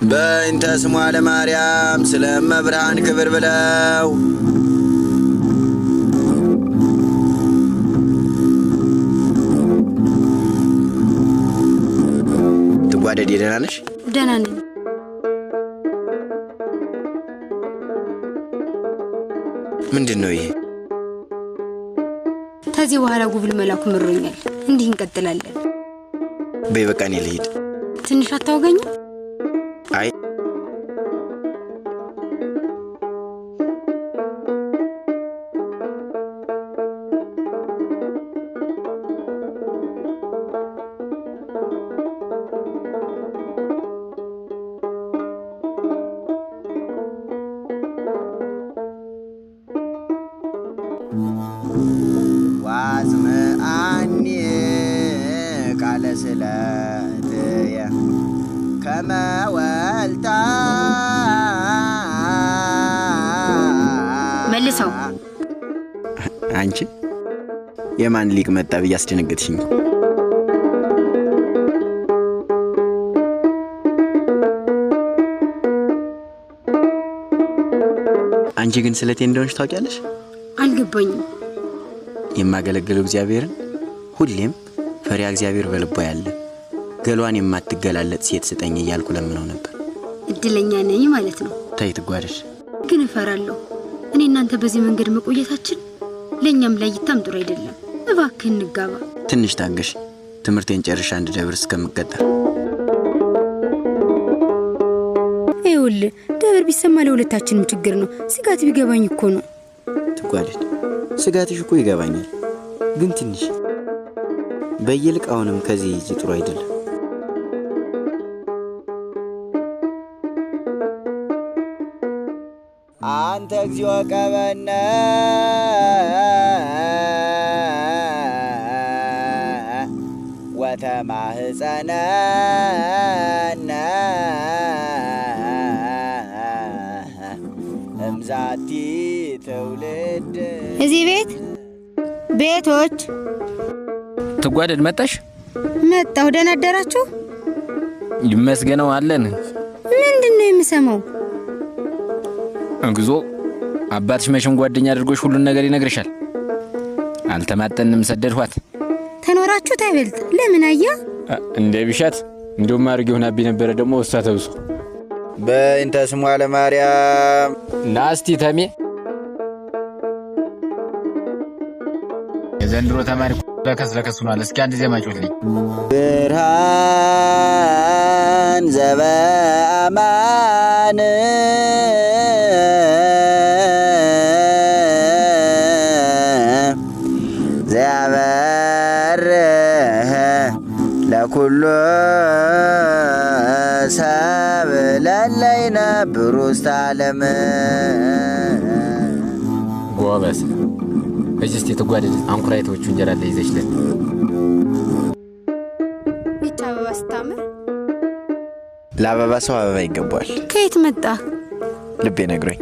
በእንተ ስሟ ለማርያም ስለ እመብርሃን ክብር ብለው። ትጓደድ ደህና ነሽ? ደህና ነኝ። ምንድን ነው ይሄ? ከዚህ በኋላ ጉብል መላኩ ምሮኛል። እንዲህ እንቀጥላለን። በይ በቃ እኔ ልሂድ። ትንሽ አታወገኝም? አይ ዋጽምአኒ ቃለ ስለትየ ከመ ወልታ። መልሰው። አንቺ የማን ሊቅ መጣ ብዬ አስደነገጥሽኝ። አንቺ ግን ስለቴ እንደሆንሽ ታውቂያለሽ? አልገባኝም። የማገለግለው እግዚአብሔርን ሁሌም ፈሪሃ እግዚአብሔር በልቧ ያለ ገሏን የማትገላለጥ ሴት ስጠኝ እያልኩ ለምነው ነበር። እድለኛ ነኝ ማለት ነው። ተይ ትጓደሽ። ግን እፈራለሁ። እኔ እናንተ በዚህ መንገድ መቆየታችን ለእኛም ለእይታም ጥሩ አይደለም። እባክህ እንጋባ። ትንሽ ታገሽ። ትምህርቴን ጨርሼ አንድ ደብር እስከምቀጠር። ይኸውልህ ደብር ቢሰማ ለሁለታችንም ችግር ነው። ስጋት ቢገባኝ እኮ ነው። ትጓደድ፣ ስጋትሽ እኮ ይገባኛል። ግን ትንሽ በይልቅ አሁንም ከዚህ ሂጂ ጥሩ አይደለም። አንተ እግዚኦ ቀበነ ወተማህፀነነ እምዛቲ ትውልድ። እዚህ ቤት ቤቶች ትጓደድ መጣሽ? መጣሁ። ደህና አደራችሁ? ይመስገነው አለን። ምንድን ነው የምሰማው? እግዚኦ፣ አባትሽ መቼም ጓደኛ አድርጎሽ ሁሉን ነገር ይነግርሻል። አልተማጠንም፣ ሰደድኋት። ተኖራችሁት አይበልጥ ለምን አያ እንደ ቢሻት እንደውም አድርጌ ሆናብኝ ነበረ። ደግሞ እሷ ተብሶ። በእንተ ስሟ ለማርያም። ና እስቲ ተሜ። የዘንድሮ ተማሪ ለከስ ለከስ ሆኗል። እስኪ አንድ ዜማ ጩኽልኝ። ብርሃን ዘበአማን ዘያበርህ ለኩሉ ሰብ ለእለ ይነብሩ ውስተ ዓለም። ጎበዝ። እዚህ እስቲ ትጓደድ አንኩራይቶቹ እንጀራ ላይ ይዘሽልን። ይች አበባ ስታምር። ለአበባ ሰው አበባ ይገባዋል። ከየት መጣ? ልቤ ነግሮኝ።